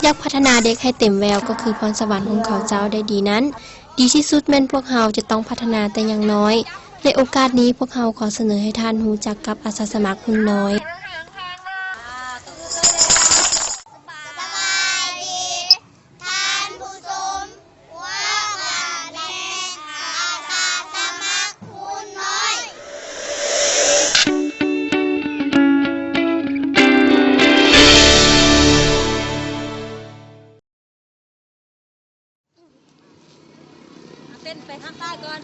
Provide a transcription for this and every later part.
ຢາກພັດທະນາເດັກໃຫ້ເຕັມແວວ ກໍຄືພອນສະຫວັນຂອງເຂົາເຈົ້າໄດ້ດີນັ້ນ, ດີທີ່ສຸດແມ່ນພວກເຮົາຈະຕ້ອງພັດທະນາແຕ່ຢ່າງນ້ອຍ. ໃນໂອກາດນີ້, ພວກເຮົາຂໍສະເໜີໃຫ້ທ່ານຮູ້ຈັກກັບອາສາສະໝັກຮຸ່ນນ້ອຍ. ສະບາຍດີ ທ່ານຜູ້ຊົມ, ພວກຂ້າແມ່ນອາສາສະໝັກຮຸ່ນນ້ອຍ. ເຕັ້ນໄປທາງໃຕ້ກ່ອນ.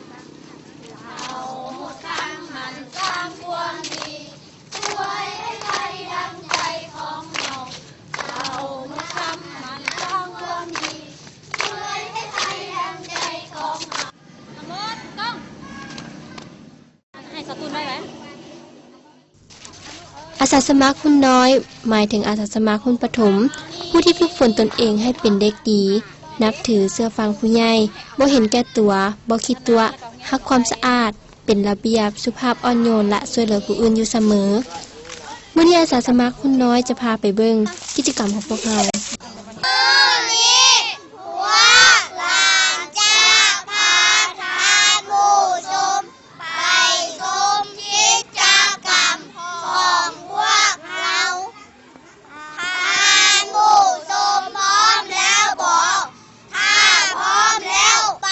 ເຮົາຮູ້ທັນມັນສ້າງຄວາມດີ ຊ່ວຍໃຫ້ໄປດັ່ງໃຈຂອງເຮົາ. ເຮົາຮູ້ທັນມັນສ້າງຄວາມດີ ຊ່ວຍໃຫ້ໄປດັ່ງໃຈຂອງເຮົາ. ທັງໝົດ ຕ້ອງ ໃຫ້ສະຕູນໄວ້ໄວ້. ອາສາສະໝັກຮຸ່ນນ້ອຍ ໝາຍເຖິງອາສາສະໝັກຮຸ່ນປະຖົມ ຜູ້ທີ່ຝຶກຝົນຕົນເອງໃຫ້ເປັນເດັກດີ, ນັບຖືເຊື່ອຟັງຜູ້ໃຫຍ່, ບໍ່ເຫັນແກ່ຕົວ, ບໍ່ຂີ້ຕົວະ, ຮັກຄວາມສະອາດ, ເປັນລະບຽບ, ສຸພາບອ່ອນໂຍນ ແລະ ຊ່ວຍເຫຼືອຜູ້ອື່ນຢູ່ສະເໝີ. ມື້ນີ້ອາສາສະໝັກຮຸ່ນນ້ອຍຈະພາໄປເບິ່ງກິດຈະກຳຂອງພວກເຮົາ. ມື້ນີ້ພວກຫຼານຈະພາທ່ານຜູ້ຊົມ ໄປຊົມກິດຈະກຳຂອງພວກເຮົາ. ທ່ານຜູ້ຊົມພ້ອມແລ້ວບໍ? ຖ້າພ້ອມແລ້ວ ໄປ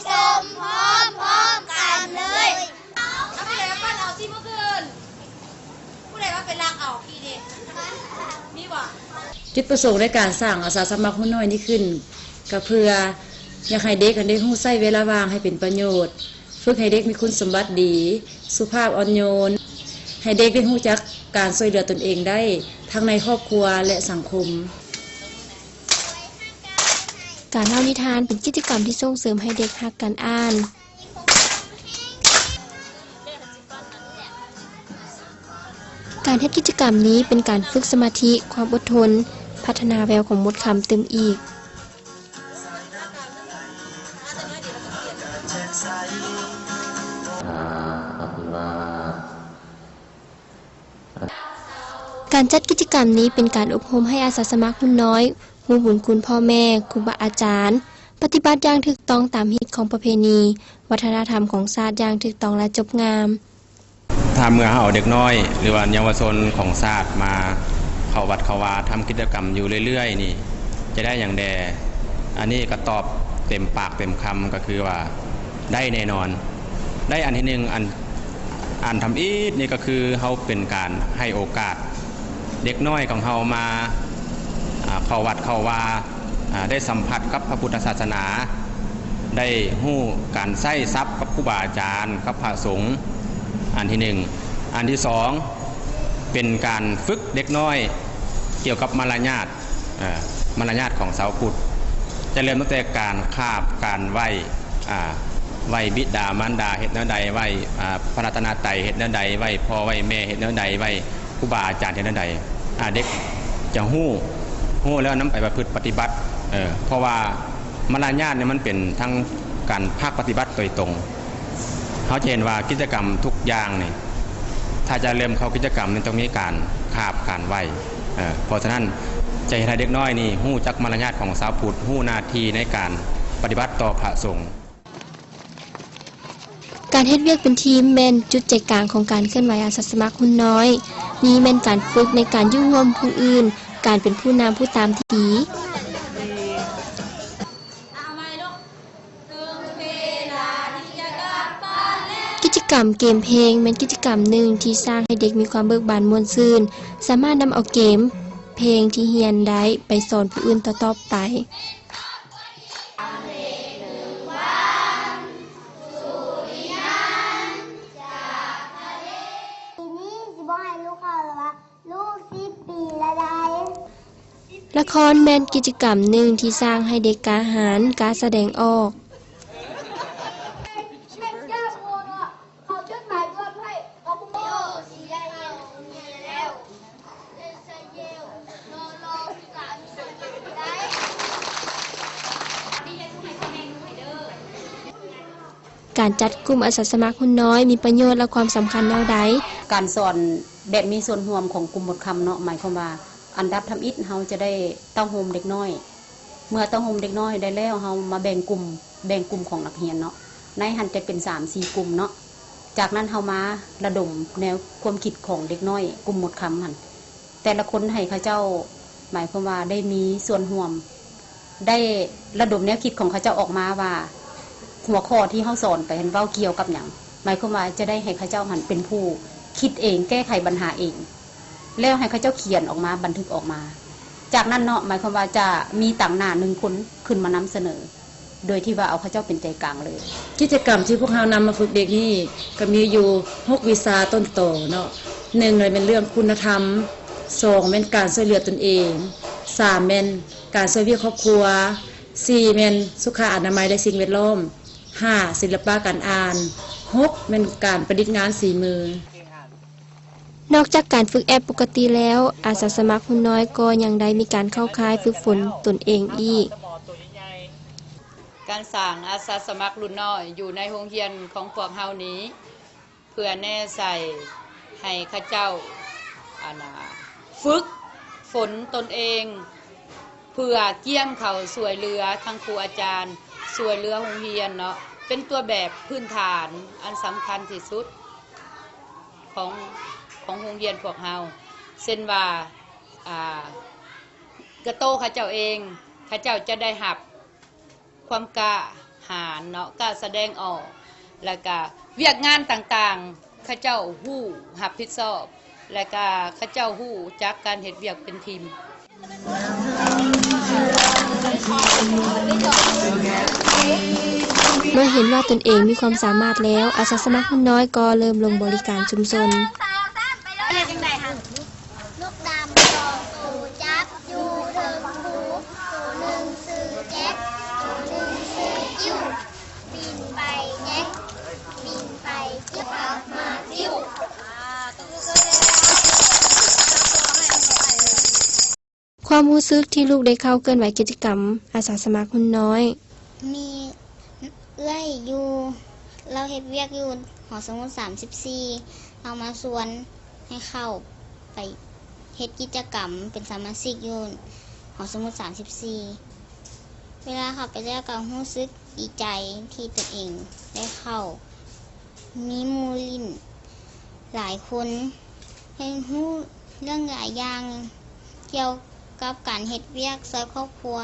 ຊົມພ້ອມໆກັນເລີຍ. ເອົາໄປແລ້ວ ປັ້ນເອົາຊິມື້ຄືນ. ຜູ້ໃດວ່າໄປລັກເອົາຂີ້ເດ ມີບໍ່? ຈຸດປະສົງໃນການສ້າງອາສາສະໝັກຮຸ່ນນ້ອຍນີ້ຂຶ້ນ ກໍເພື່ອຢາກໃຫ້ເດັກຫັ້ນໄດ້ຮູ້ໃຊ້ເວລາວ່າງໃຫ້ເປັນປະໂຫຍດ, ຝຶກໃຫ້ເດັກມີຄຸນສົມບັດດີ, ສຸພາບອ່ອນໂຍນ, ໃຫ້ເດັກໄດ້ຮູ້ຈັກການຊ່ວຍເຫຼືອຕົນເອງໄດ້ ທັງໃນຄອບຄົວ ແລະ ສັງຄົມ. ການເລົ່ານິທານເປັນກິດຈະກຳທີ່ສົ່ງເສີມໃຫ້ເດັກຮັກການອ່ານ. ການເຮັດກິດຈະກຳນີ້ເປັນການຝຶກສະມາທິ, ຄວາມອົດທົນ, ພັດທະນາແວວຂອງໝົດຄຳຕື່ມອີກ. ການຈັດກິດຈະກຳນີ້ເປັນການອົບຮົມໃຫ້ອາສາສະໝັກຮຸ່ນນ້ອຍຮູ້ບຸນຄຸນພໍ່ແມ່, ຄູບາອາຈານ, ປະຕິບັດຢ່າງຖືກຕ້ອງຕາມຮີດຄອງປະເພນີ, ວັດທະນະທຳຂອງຊາດຢ່າງຖືກຕ້ອງ ແລະ ຈົບງາມ. ຖ້າເມື່ອເຮົາເອົາເດັກນ້ອຍ ຫຼືວ່າເຍົາວະຊົນຂອງຊາດມາເຂົ້າວັດເຂົ້າວາ ທຳກິດຈະກຳຢູ່ເລື້ອຍໆນີ້ ຈະໄດ້ຫຍັງແດ່? ອັນນີ້ກໍຕອບເຕັມປາກເຕັມຄຳ ກໍຄືວ່າໄດ້ແນ່ນອນ. ໄດ້ອັນທີໜຶ່ງ, ອັນ ອັນທຳອິດນີ້ກໍຄືເຮົາເປັນການໃຫ້ໂອກາດເດັກນ້ອຍຂອງເຮົາມາ ອາ ເຂົ້າວັດເຂົ້າວາ ອາ ໄດ້ສຳຜັດກັບພະພຸດທະສາສະໜາ, ໄດ້ຮູ້ການໃຊ້ສັບກັບຄູບາອາຈານ, ກັບພະສົງ, ອັນທີໜຶ່ງ. ອັນທີສອງ ເປັນການຝຶກເດັກນ້ອຍກ່ຽວກັບມາລະຍາດ, ເອີ ມາລະຍາດຂອງຊາວພຸດ ຈະເລີ່ມຕັ້ງແຕ່ການຂາບ, ການໄຫວ້, ອາ ໄຫວ້ບິດາມານດາເຮັດແນວໃດ, ໄຫວ້ ອາ ພະລັດຕະນະໄຕເຮັດແນວໃດ, ໄຫວ້ພໍ່ໄຫວ້ແມ່ເຮັດແນວໃດ, ໄຫວ້ ຄູບາອາຈານເຮັດແນວໃດ ອາ ເດັກຈະຮູ້, ຮູ້ແລ້ວນຳໄປປະພຶດປະຕິບັດ. ເອີ ເພາະວ່າມາລະຍາດນີ້ມັນເປັນທັງການພາກປະຕິບັດໂດຍຕົງ. ເຮົາຈະເຫັນວ່າກິດຈະກຳທຸກຢ່າງນີ້ ຖ້າຈະເລີ່ມເຂົ້າກິດຈະກຳນີ້ຕ້ອງມີການຂາບ, ການໄຫວ້. ເອີ ເພາະສະນັ້ນຈະເຮັດໃຫ້ເດັກນ້ອຍນີ້ຮູ້ຈັກມາລະຍາດຂອງຊາວພຸດ, ຮູ້ໜ້າທີ່ໃນການປະຕິບັດຕໍ່ພະສົງ. ການເຮັດວຽກເປັນທີມແມ່ນຈຸດໃຈກາງຂອງການເຄື່ອນໄຫວອາສາສະໝັກຮຸ່ນນ້ອຍ. ນີ້ແມ່ນການຝຶກໃນການຢູ່ຮ່ວມຜູ້ອື່ນ, ການເປັນຜູ້ນຳຜູ້ຕາມທີ່ດີ. ກິດຈະກຳເກມເພງແມ່ນກິດຈະກຳໜຶ່ງທີ່ສ້າງໃຫ້ເດັກມີຄວາມເບີກບານມ່ວນຊື່ນ, ສາມາດນຳເອົາເກມເພງທີ່ຮຽນໄດ້ໄປສອນຜູ້ອື່ນຕໍ່ໆໄປ. ປີນີ້ຊິບໍ່ໃຫ້ລູກເຂົາວ່າລູກສິບປີລະໄດ. ລະຄອນແມ່ນກິດຈະກຳໜຶ່ງທີ່ສ້າງໃຫ້ເດັກກ້າຫານ, ກ້າສະແດງອອກ. ການຈັດກຸ່ມອາສາສະໝັກຮຸ່ນນ້ອຍມີປະໂຫຍດ ແລະ ຄວາມສຳຄັນແນວໃດ? ການສອນແບບມີສ່ວນຮ່ວມຂອງກຸ່ມບົດຄຳເນາະ, ໝາຍຄວາມວ່າ ອັນດັບທຳອິດເຮົາຈະໄດ້ເຕົ້າໂຮມເດັກນ້ອຍ. ເມື່ອເຕົ້າໂຮມເດັກນ້ອຍໄດ້ແລ້ວ ເຮົາມາແບ່ງກຸ່ມ, ແບ່ງກຸ່ມຂອງນັກຮຽນເນາະ. ໃນຫັ້ນຈະເປັນສາມສີ່ກຸ່ມເນາະ. ຈາກນັ້ນເຮົາມາລະດົມແນວຄວາມຄິດຂອງເດັກນ້ອຍກຸ່ມໝົດຄຳຫັ້ນ. ແຕ່ລະຄົນໃຫ້ເຂົາເຈົ້າ, ໝາຍຄວາມວ່າໄດ້ມີສ່ວນຮ່ວມ, ໄດ້ລະດົມແນວຄິດຂອງເຂົາເຈົ້າອອກມາວ່າ ຫົວຂໍ້ທີ່ເຮົາສອນໄປຫັ້ນເວົ້າກ່ຽວກັບຫຍັງ. ໝາຍຄວາມວ່າຈະໄດ້ໃຫ້ເຂົາເຈົ້າຫັ້ນເປັນຜູ້ຄິດເອງ, ແກ້ໄຂບັນຫາເອງ, ແລ້ວໃຫ້ເຂົາເຈົ້າຂຽນອອກມາ, ບັນທຶກອອກມາ. ຈາກນັ້ນເນາະ, ໝາຍຄວາມວ່າຈະມີຕາງໜ້າໜຶ່ງຄົນຂຶ້ນມານຳສະເໜີ ໂດຍທີ່ວ່າເອົາເຂົາເຈົ້າເປັນໃຈກາງເລີຍ. ກິດຈະກຳທີ່ພວກເຮົານຳມາຝຶກເດັກນີ້ກໍມີຢູ່ຫົກວິຊາຕົ້ນຕໍເນາະ. ໜຶ່ງແມ່ນເລື່ອງຄຸນນະທຳ, ສອງແມ່ນການຊ່ວຍເຫຼືອຕົນເອງ, ສາມແມ່ນການຊ່ວຍວຽກຄອບຄົວ, ສີ່ແມ່ນສຸຂະອະນາໄມ ແລະ ສິ່ງແວດລ້ອມ, ຫ້າສິລະປະການອ່ານ, ຫົກແມ່ນການປະດິດງານສີມື. ນອກຈາກການຝຶກແອບປົກກະຕິແລ້ວ, ອາສາສະໝັກຮຸ່ນນ້ອຍກໍຍັງໄດ້ມີການເຂົ້າຄ້າຍຝຶກຝົນຕົນເອງອີກ. ການສ້າງອາສາສະໝັກລຸ້ນນ້ອຍຢູ່ໃນໂຮງຮຽນຂອງພວກເຮົານີ້ ເພື່ອແນໃສ່ໃຫ້ເຂົາເຈົ້າ ອັນນ່າ ຝຶກຝົນຕົນເອງ ເພື່ອກຽມເຂົ້າຊ່ວຍເຫຼືອທັງຄູອາຈານ, ຊ່ວຍເຫຼືອໂຮງຮຽນເນາະ, ເປັນຕົວແບບພື້ນຖານອັນສຳຄັນທີ່ສຸດຂອງ, ຂອງໂຮງຮຽນພວກເຮົາ. ເຊັ່ນວ່າ ອ່າ ກະໂຕເຂົາເຈົ້າເອງ, ເຂົາເຈົ້າຈະໄດ້ຮັບ ຄວາມກ້າຫານເນາະ, ກ້າສະແດງອອກ, ແລ້ວກະວຽກງານຕ່າງໆ ເຂົາເຈົ້າຮູ້ຮັບຜິດຊອບ, ແລ້ວກະເຂົາເຈົ້າຮູ້ຈັກການເຮັດວຽກເປັນທີມ. ເມື່ອເຫັນວ່າຕົນເອງມີຄວາມສາມາດແລ້ວ, ອາສາສະໝັກຮຸ່ນນ້ອຍກໍເລີ່ມລົງບໍລິການຊຸມຊົນ. ລູກດຳສອງໂຕຈັບຢູ່ເທິງພູ, ໂຕໜຶ່ງຊື່ແຈັກ, ໂຕໜຶ່ງຊື່ຈິ້ວ. ບິນໄປແຈັກ, ບິນໄປຈິ້ວ, ກັບມາຈິ້ວ. ຄວາມຮູ້ສຶກທີ່ລູກໄດ້ເຂົ້າເຄື່ອນໄຫວກິດຈະກຳອາສາສະໝັກຮຸ່ນນ້ອຍ. ມີເອື້ອຍຢູ່, ລາວເຮັດວຽກຢູ່ຫໍສະໝຸດສາມສິບສີ່, ລາວມາຊວນໃຫ້ເຂົ້າໄປເຮັດກິດຈະກຳເປັນສະມາຊິກຢູ່ຫໍສະໝຸດສາມສິບສີ່. ເວລາເຂົ້າໄປແລ້ວກໍຮູ້ສຶກດີໃຈທີ່ຕົນເອງໄດ້ເຂົ້າ, ມີໝູ່ຫຼິ້ນຫຼາຍຄົນ, ຮຽນຮູ້ເລື່ອງຫຼາຍຢ່າງກ່ຽວ ກັບການເຮັດວຽກຊ່ວຍຄອບຄົວ.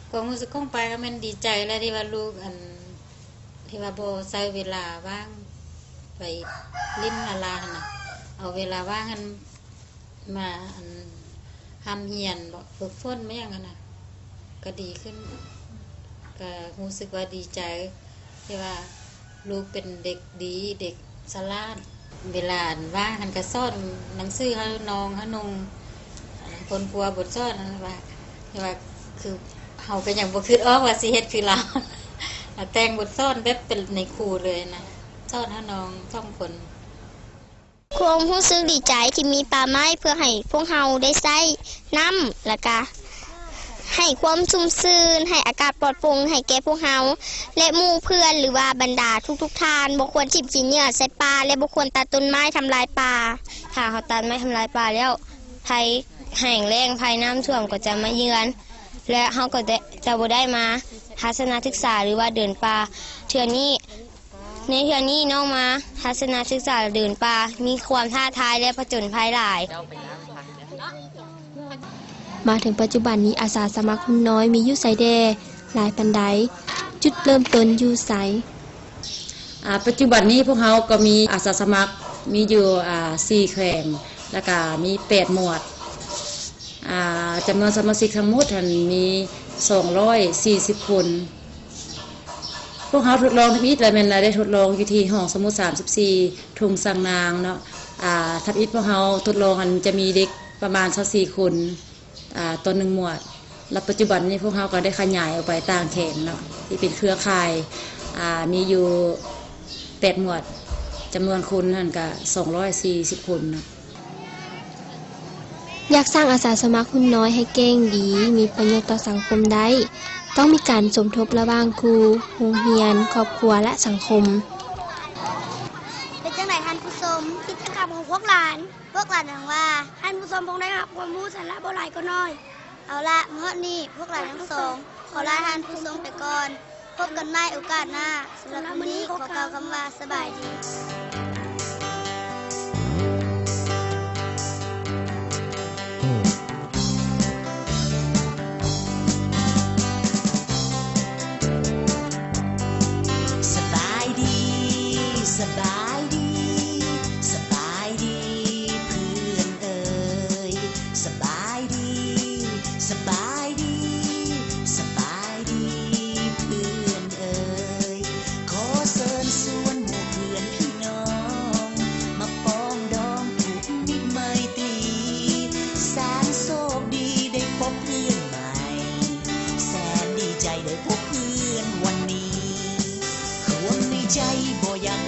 ຄວາມຮູ້ສຶກຂອງປາກໍແມ່ນດີໃຈແຫຼະ ທີ່ວ່າລູກ ອັນ ທີ່ວ່າບໍ່ໃຊ້ເວລາວ່າງໄປຫຼິ້ນລາໆຫັ້ນນະ, ເອົາເວລາວ່າງຫັ້ນ ມາ ອັນ ຮ່ຳຮຽນເບາະ ຝຶກຝົນມາຫຍັງຫັ້ນນະ ກະດີຂຶ້ນ, ກະຮູ້ສຶກວ່າດີໃຈທີ່ວ່າລູກເປັນເດັກດີ ເດັກສະຫຼາດ. ເວລາ ອັນ ວ່າງຫັ້ນກະສອນໜັງສືໃຫ້ນ້ອງ ໃຫ້ນຸ່ງ, ອັນ ຄົນຄົວບົດສອນຫັ້ນວ່າ ທີ່ວ່າ ຄື ເຮົາກະຍັງບໍ່ຄິດອອກວ່າຊິເຮັດຄືລາວ, ແຕ່ງບົດສອນແບບເປັນໃນຄູເລີຍນະ, ສອນໃຫ້ນ້ອງສອງຄົນ. ຄວາມຮູ້ສຶກດີໃຈທີ່ມີປ່າໄມ້ເພື່ອໃຫ້ພວກເຮົາໄດ້ໃຊ້ນ້ຳ ແລະກະໃຫ້ຄວາມຊຸ່ມຊື່ນ, ໃຫ້ອາກາດປອດໂປ່ງໃຫ້ແກ່ພວກເຮົາ ແລະ ໝູ່ເພື່ອນ ຫຼືວ່າບັນດາທຸກໆທ່ານ. ບໍ່ຄວນຖິ້ມຂີ້ເຫຍື້ອໃສ່ປ່າ ແລະ ບໍ່ຄວນຕັດຕົ້ນໄມ້ທຳລາຍປ່າ. ຖ້າເຮົາຕັດໄມ້ທຳລາຍປ່າແລ້ວ ໄພແຫ້ງແລ້ງ, ໄພນ້ຳຖ້ວມກໍຈະມາເຢືອນ ແລະ ເຮົາກໍຈະ ຈະບໍ່ໄດ້ມາທັດສະນະສຶກສາ ຫຼືວ່າເດີນປ່າເທື່ອນີ້. ໃນເທື່ອນີ້ນ້ອງມາທັດສະນະສຶກສາເດີນປ່າ ມີຄວາມທ້າທາຍ ແລະ ຜະຈົນໄພຫຼາຍ. ມາເຖິງປັດຈຸບັນນີ້ ອາສາສະໝັກຮຸ່ນນ້ອຍມີຢູ່ໃສແດ່ ຫຼາຍປານໃດ? ຈຸດເລີ່ມຕົ້ນຢູ່ໃສ? ອາ ປັດຈຸບັນນີ້ພວກເຮົາກໍມີອາສາສະໝັກມີຢູ່ ອາ ສີ່ແຂວງ ແລ້ວກະມີແປດໝວດ. ອາ ຈຳນວນສະມາຊິກທັງໝົດຫັ້ນມີສອງຮ້ອຍສີ່ສິບຄົນ. ພວກເຮົາທົດລອງທຳອິດລະແມ່ນລະໄດ້ທົດລອງຢູ່ທີ່ຫ້ອງສະໝຸດສາມສິບສີ່ ທົ່ງຊ້າງນາງເນາະ. ອາ ທຳອິດພວກເຮົາທົດລອງຫັ້ນຈະມີເດັກປະມານຊາວສີ່ຄົນ ອາ ຕໍ່ໜຶ່ງໝວດ. ລະປັດຈຸບັນນີ້ພວກເຮົາກໍໄດ້ຂະຫຍາຍອອກໄປຕ່າງແຂວງເນາະ ທີ່ເປັນເຄືອຂ່າຍ ອາ ມີຢູ່ແປດໝວດ, ຈຳນວນຄົນຫັ້ນກະສອງຮ້ອຍສີ່ສິບຄົນເນາະ. ຢາກສ້າງອາສາສະໝັກຮຸ່ນນ້ອຍໃຫ້ເກັ່ງດີ, ມີປະໂຫຍດຕໍ່ສັງຄົມໄດ້, ຕ້ອງມີການສົມທົບລະຫວ່າງຄູ, ໂຮງຮຽນ, ຄອບຄົວ ແລະ ສັງຄົມ. ເປັນຈັ່ງໃດຄະ ມກິດຈະກຳຂອງພວກຫຼານ. ພວກຫຼານຫວັງວ່າທ່ານຜູ້ຊົມຄົງໄດ້ຮັບຄວາມຮູ້ສາລະບໍ່ຫຼາຍກໍໜ້ອຍ. ເອົາລະ, ມື້ນີ້ພວກຫຼານທັງສອງຂໍລາທ່ານຜູ້ຊົມໄປກ່ອນ. ພົບກັນໃໝ່ໂອກາດໜ້າ. ສຳລັບມື້ນີ້ຂໍກ່າວຄຳວ່າສະບາຍດີ. ສະບາຍດີ, ສະບາຍດີ, ສະບາຍດີເພື່ອນເອີຍ. ສະບາຍດີ, ສະບາຍດີ, ສະບາຍດີເພື່ອນເອີຍ. ຂໍເຊີນຊວນໝູ່ເພື່ອນພີ່ນ້ອງ ມາປອງດອງຜູກມິດໄມຕີ. ສານໂຊກດີໄດ້ພົບເພື່ອນໃໝ່, ແສນດີໃຈໄດ້ພົບເພື່ອນວັນນີ້. ຄວາມໃນໃຈບໍ່ຢາກ